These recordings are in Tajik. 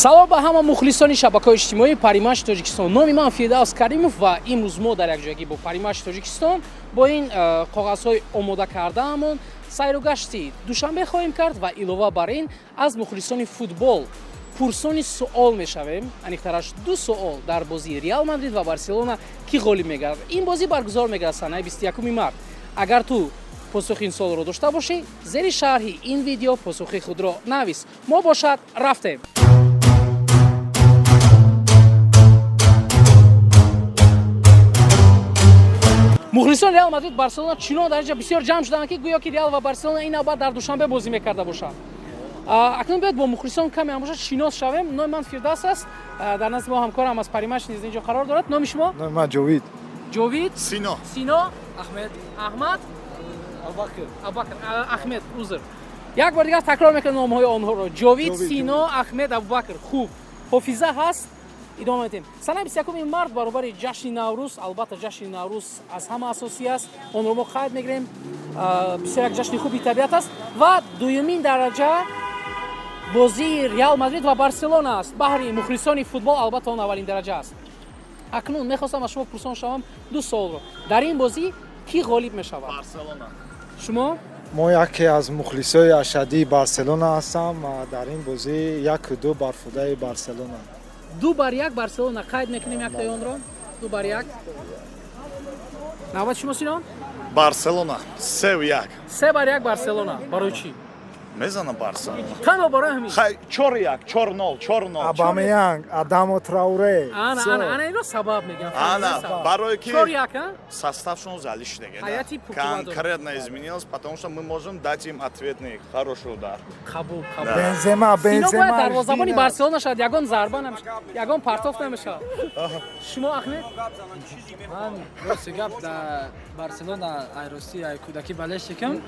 Салом ба ҳама мухлисони шабакаҳои иҷтимоии Париматч Тоҷикистон. Номи ман Фирдавс Каримов ва имрӯз мо дар якҷоягӣ бо Париматч Тоҷикистон бо ин коғазҳои омода кардаамон сайру гашти Душанбе хоҳем кард ва илова бар ин аз мухлисони футбол пурсони суол мешавем. Аниқтараш, ду суол: дар бозии Реал Мадрид ва Барселона кӣ ғолиб мегардад? Ин бозӣ баргузор мегардад санаи 21 март. Агар ту посухи ин суолро дошта бошӣ, зери шарҳи ин видео посухи худро навис. Мо бошад, рафтем. Мухлисони Реал Мадрид, Барселона чунон дар инҷа бисёр ҷамъ шуданд, ки гӯё ки Реал ва Барселона ин навбат дар Душанбе бозӣ мекарда бошанд. Акнун биёед, бо мухлисон каме ҳам бошад шинос шавем. Номи ман Фирдавс аст. Дар назди мо ҳамкорам аз Париматч низ инҷо қарор дорад. Номи шумо? Номи ман Ҷовид. Ҷовид. Сино. Сино. Ахмед. Аҳмад. Абубакр. Абубакр, Ахмед, узр. Як бор дигар такрор мекунам номҳои онҳоро: Ҷовид, Сино, Ахмед, Абубакр. Хуб, ҳофиза ҳаст. Идома медиҳем. Санаи 21 март баробари ҷашни Наврӯз. Албатта, ҷашни Наврӯз аз ҳама асосӣ аст, онро мо қайд мегирем. Бисёр як ҷашни хуби табиат аст ва дуюмин дараҷа бозии Реал Мадрид ва Барселона аст. Баҳри мухлисони футбол, албатта, он аввалин дараҷа аст. Акнун мехостам аз шумо пурсон шавам ду суолро: дар ин бозӣ кӣ ғолиб мешавад? Барселона. Шумо? Мо яке аз мухлисои ашаддии Барселона ҳастам. Дар ин бозӣ 1-2 бар фоидаи Барселона. 2-1 Барселона. Қайд мекунем яктаи онро, 2-1. Навбати шумо, Сино. Барселона 3-1. 3-1 Барселона. Барои чӣ? Мезана Барселона. Танҳо барои ҳамин? Хай, 4-1, 4-0, 4-0. Абамеянг, Адамо Траоре. Ана, ана, ана, инро сабаб мегӯям. Ана, барои ки 4-1, а? Составшон залишнеге. Ҳайати пурқувват. Конкретно изменилось, потому что мы можем дать им ответный хороший удар. Қабул, қабул. Бензема. Сино Бензема. бояд дарвозабони Барселона шавад, ягон зарба намешавад, ягон партоф намешавад. Шумо, Ахмед? Ман, рости гап, дар Барселона ай рости ай кӯдакӣ болельщикам.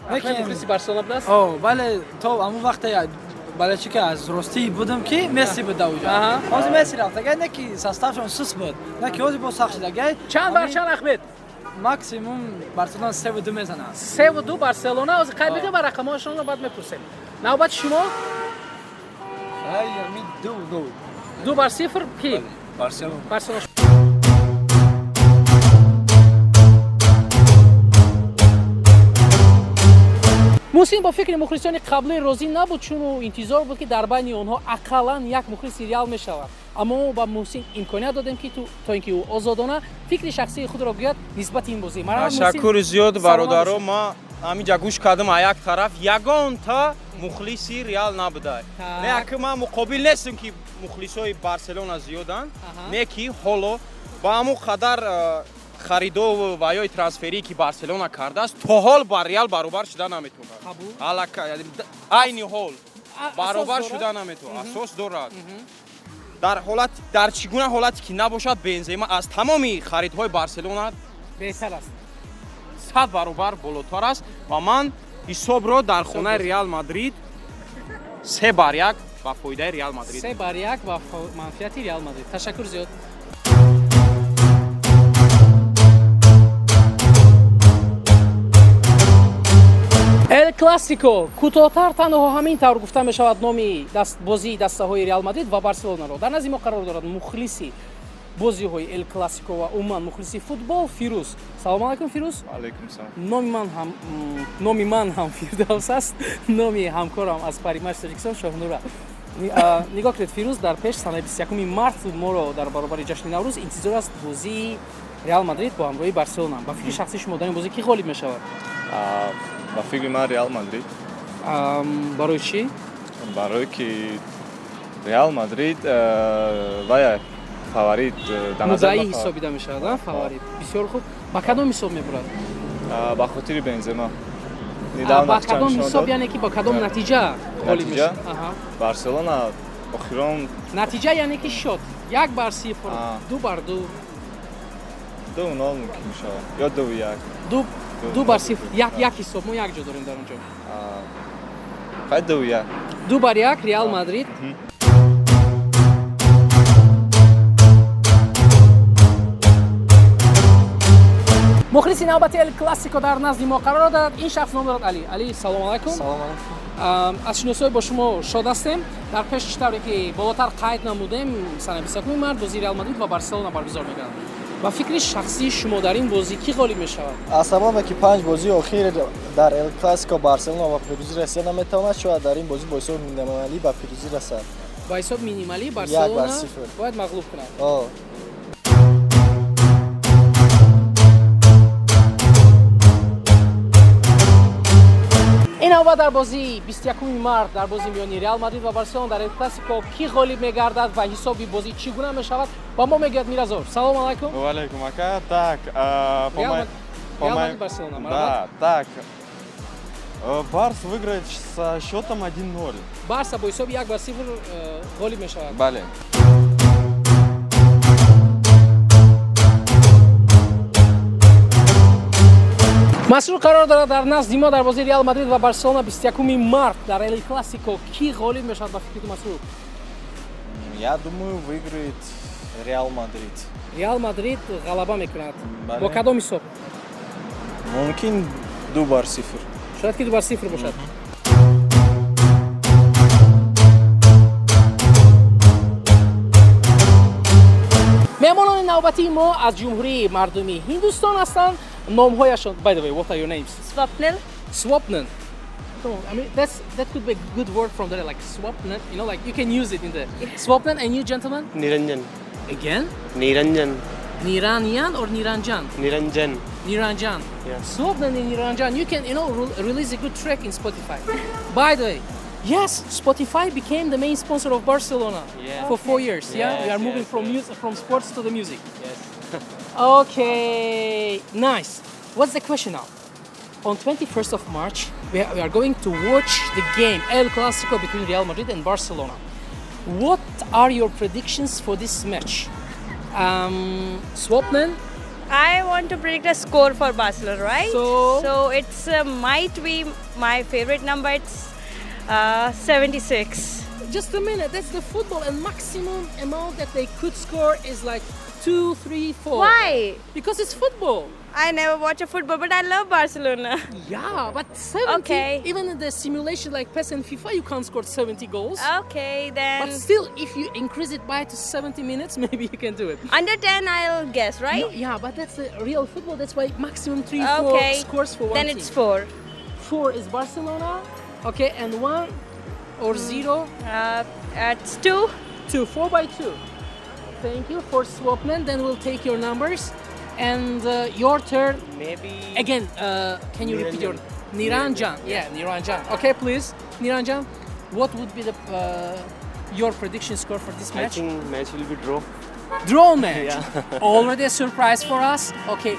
Ахмед мухлиси Барселона будааст. О, бале, то ҳамон вақте болельщика аз ростӣ будам, ки Месси буд дар уҷа. Ҳозир Месси рафт, агар не ки составшон суст буд, не ки ҳозир боз сахт шуд, агар Чанд бар чанд, Ахмед? Максимум Барселона 3-2 мезанад. 3-2 Барселона. Ҳозир қайд мекунем ва рақамҳояшонро баъд мепурсем. Навбати шумо? Ай, ами 2-0. 2-0 ки? Барселона. Барселона. Муҳсин бо фикри мухлисони қаблӣ розӣ набуд, чун ӯ интизор буд, ки дар байни онҳо ақаллан як мухлиси Реал мешавад. Аммо мо ба Муҳсин имконият додем, ки то ин ки ӯ озодона фикри шахсии худро гӯяд нисбати ин бозӣ. Марҳамат, Муҳсин. Ташаккури зиёд. Саломат Бародаро, бошед. ма ҳаминҷа гӯш кардам, а як тараф ягонта мухлиси Реал набудай. Не, аки ман муқобил нестам, ки мухлисои Барселона зиёданд, не ки ҳоло ба ҳамон қадар харидову ва ёи трансферие, ки Барселона кардааст, то ҳол ба Реал баробар шуда наметавонад. Қабул. Аллакай айни ҳол баробар асос дорад? шуда наметавонад. Асос дорад. Дар ҳолат, дар чӣ гуна ҳолате ки набошад, Бензема аз тамоми харидҳои Барселона беҳтар аст. 100 баробар болотар аст ва ман ҳисобро дар хонаи Реал Мадрид 3-1 ба фоидаи Реал Мадрид. 3-1 ба манфиати Реал Мадрид. Ташаккур зиёд. Эл Классико, кӯтоҳтар танҳо ҳамин тавр гуфта мешавад номи бозии дастаҳои Реал Мадрид ва Барселонаро. Дар назди мо қарор дорад мухлиси бозиҳои Эл Классико ва умуман мухлиси футбол Фирӯз. Салому алайкум, Фирӯз. Алейкум салом. Номи ман ҳам Фирдавс аст, номи ҳамкорам аз Париматч Тоҷикистон Шоҳнура. Нигоҳ кунед, Фирӯз, дар пеш санаи 21 март моро дар баробари ҷашни Наврӯз интизор аст бозии Реал Мадрид бо ҳамроҳии Барселона. Ба фикри шахсии шумо, дар ин бозӣ кӣ ғолиб мешавад? Ба фикри ман, Реал Мадрид. Барои чӣ? Барое ки Реал Мадрид вая фаворит дар назар. Муддаӣ ҳисобида мешавад, а фаворит. Бисёр хуб. Ба кадом ҳисоб мебурад? Ба хотири Бензема. Ба кадом ҳисоб, яъне ки ба кадом натиҷа ғолиб Натиҷа? мешавад? Аҳа. Барселона охирон Натиҷа, яъне ки шод 1-0, 2-2? 2-0 мумкин мешавад ё 2-1. 2-0, 1-1 ҳисоб, мо як ҷо дорем дар он ҷо. Хай, 2-1. 2-1 Реал Мадрид. Мухлиси навбати Эл Классико дар назди мо қарор дорад. Ин шахс ном дорад Али. Али, салому алайкум. Салом алайкум. Аз шиносоӣ бо шумо шод ҳастем. Дар пеш, чӣ тавре ки болотар қайд намудем, санаи 21 март бозии Реал Мадрид ва Барселона баргузор мегардад. Ба фикри шахсии шумо, дар ин бозӣ кӣ ғолиб мешавад? Аз сабабе ки панҷ бозии охир дар Эл Классико Барселона ба пирӯзӣ расида наметавонад, шояд дар ин бозӣ бо ҳисоби минималӣ ба пирӯзӣ расад. Ба ҳисоби минималӣ Як бар Барселона сифр. бояд мағлуб кунад. О. Ин навбат дар бозии 21 март, дар бозии миёни Реал Мадрид ва Барселона дар Эл Классико кӣ ғолиб мегардад ва ҳисоби бозӣ чӣ гуна мешавад, ба мо мегӯяд Миразор. Салому алайкум. Валейкум, ака. Так, по Реал по Реал моей- Мадрид, Барселона, Да, марҳамат. так. Барс выиграет со счетом 1-0. Барса бо ҳисоби 1-0 ғолиб мешавад. Бале. Масрур қарор дорад дар назди мо. Дар бозии Реал Мадрид ва Барселона 21 март дар Эл Классико кӣ ғолиб мешавад, ба фикри ту, Масрур? Я думаю, выиграет Реал Мадрид. Реал Мадрид ғалаба мекунад. Бале. Бо кадом ҳисоб? Мумкин, 2-0. Шояд ки 2-0 бошад. Меҳмонони навбатии мо аз Ҷумҳурии Мардумии Ҳиндустон ҳастанд. Номҳояшон, by the way, what are your names? Swapnil. Swapnil. Come on, I mean, that could be a good word from there, like Swapnil. Like you can use it in the Swapnil. And you, gentlemen? Niranjan. Again? Niranjan. Niranian or Niranjan? Niranjan. Niranjan. Yeah. Swapnil and Niranjan. You can, release a good track in Spotify. By the way, yes, Spotify became the main sponsor of Barcelona for 4 years. Yeah, we are moving from music, from sports to the music. Yes. Okay, nice. What's the question now? On 21st of March, we are going to watch the game El Clasico between Real Madrid and Barcelona. What are your predictions for this match? Swapnil? I want to predict a score for Barcelona, right? So? So it's might be my favorite number. It's 76. Just a minute, that's the football, and maximum amount that they could score is like two, three, four. Why? Because it's football. I never watch a football, but I love Barcelona. Yeah, but 70, even in the simulation like PES and FIFA, you can't score 70 goals. Okay, then. But still, if you increase it by to 70 minutes, maybe you can do it. Under 10, I'll guess, right? No, yeah, but that's the real football. That's why maximum three, four scores for one Then team. it's 4. 4 is Barcelona. Okay, and 1 or 0? It's 2. 2, 4 by 2. Thank you for Swapnil. Then we'll take your numbers. And your turn. Maybe. Again, can you repeat your Niranjan? Yeah, Niranjan. Okay, please, Niranjan. What would be the your prediction score for this I match? think match will be draw. Draw match. Yeah. Already a surprise for us. Okay,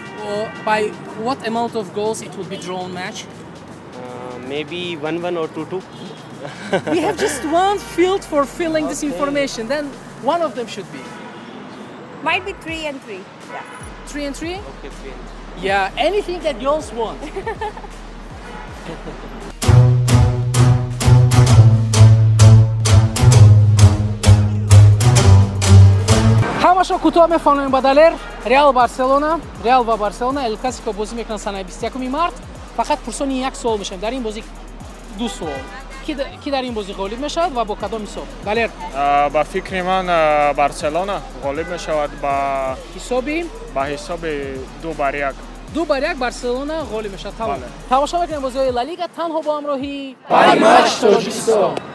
by what amount of goals it will be drawn match? Maybe 1-1 or 2-2. We have just one field for filling this information. Then one of them should be Might be 3 and 3. Yeah. 3 and 3. Okay, 3 and 3. Yeah, anything that girls want. Ҳамашро кӯтоҳ мефаҳмонем ба Далер. Реал, Барселона, Реал ва Барселона Эл Классико бозӣ мекунанд санаи 21 март. Фақат пурсони як суол мешавем дар ин бозӣ, ду суол: ки дар ин бозӣ ғолиб мешавад ва бо кадом ҳисоб, Далер? Ба фикри ман, Барселона ғолиб мешавад ба ҳисоби ба ҳисоби 2-1. 2-1 Барселона ғолиб мешавад, тамом. Бале. Тамошо мекунем бозиҳои Ла Лига танҳо бо ҳамроҳии Париматч Тоҷикистон.